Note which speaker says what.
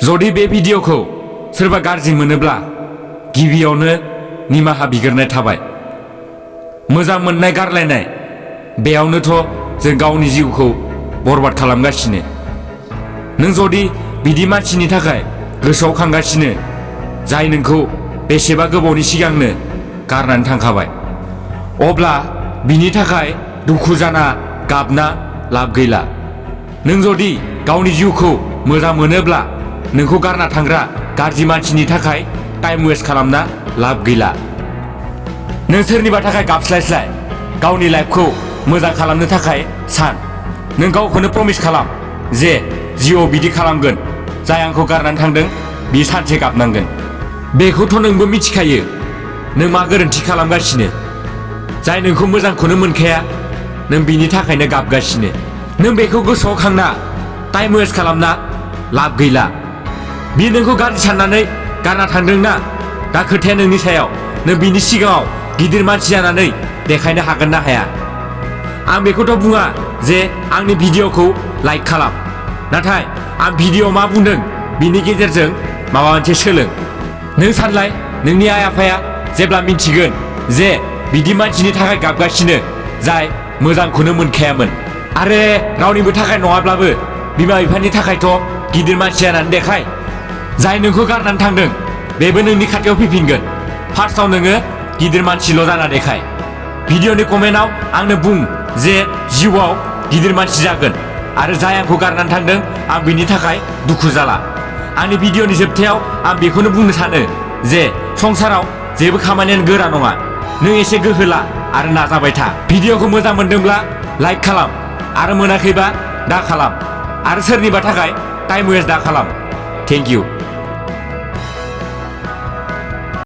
Speaker 1: जुदि बे भिडिअखौ सोरबा गाज्रि मोनोब्ला गिबियावनो निमाहा बिग्रोनाय थाबाय। मोजां मोननाय गारलायनाय बेयावनोथ' जों गावनि जिउखौ बरबाद खालामगासिनो। नों जुदि बिदि मानसिनि थाखाय गोसोआव खांगासिनो जाय नोंखौ बेसेबा गोबावनि सिगांनो गारनानै थांखाबाय, अब्ला बिनि थाखाय दुखु जाना गाबना लाब गैला। नों जुदि गावनि जिउखौ मोजां मोनोब्ला नोंखौ गारना थांग्रा गाज्रि मानसिनि थाखाय टाइम वेस्ट खालामना लाब गैला। नों सोरनिबा थाखाय गाबस्लायस्लाय गावनि लाइफखौ मोजां खालामनो थाखाय सान। नों गावखौनो प्रमिस खालाम जे जिउआव बिदि खालामगोन, जाय आंखौ गारनानै थांदों बि सानसे गाबनांगोन। बेखौथ' नोंबो मिथिखायो नों मा गोरोन्थि खालामगासिनो। जाय नोंखौ मोजांखौनो मोनखाया नों बिनि थाखायनो गाबगासिनो। नों बेखौ गोसोआव खांना टाइम वेस्ट खालामना लाब गैला। बि नोंखौ गाज्रि साननानै गारना थांदोंना, दा खोथाया नोंनि सायाव। नों बिनि सिगाङाव गिदिर मानसि जानानै देखायनो हागोन ना हाया। आं बेखौथ' बुङा जे आंनि भिडिअखौ लाइक खालाम, नाथाय आं भिडिअ मा बुंदों बिनि गेजेरजों माबा मोनसे सोलों। नों सानलाय नोंनि आइ आफाया जेब्ला मिन्थिगोन जे बिदि मानसिनि थाखाय गाबगासिनो जाय मोजांखौनो मोनखायामोन, आरो रावनिबो थाखाय नङाब्लाबो बिमा बिफानि थाखायथ' गिदिर मानसि जानानै देखाय। जाय नोंखौ गारनानै थांदों बेबो नोंनि खाथियाव फैफिनगोन। फार्स्टआव नोङो गिदिर मानसिल' जाना देखाय। भिडिअनि कमेन्टआव आंनो बुं जे जिउआव गिदिर मानसि जागोन, आरो जाय आंखौ गारनानै थांदों आं बिनि थाखाय दुखु जाला। आंनि भिडिअनि जोबथायाव आं बेखौनो बुंनो सानो जे संसाराव जेबो खामानियानो गोरा नङा। नों एसे गोहो ला आरो नाजाबाय था। भिडिअखौ मोजां मोनदोंब्ला लाइक खालाम, आरो मोनाखैबा दा खालाम, आरो सोरनिबा थाखाय टाइम वेस्ट दा खालाम। Thank you.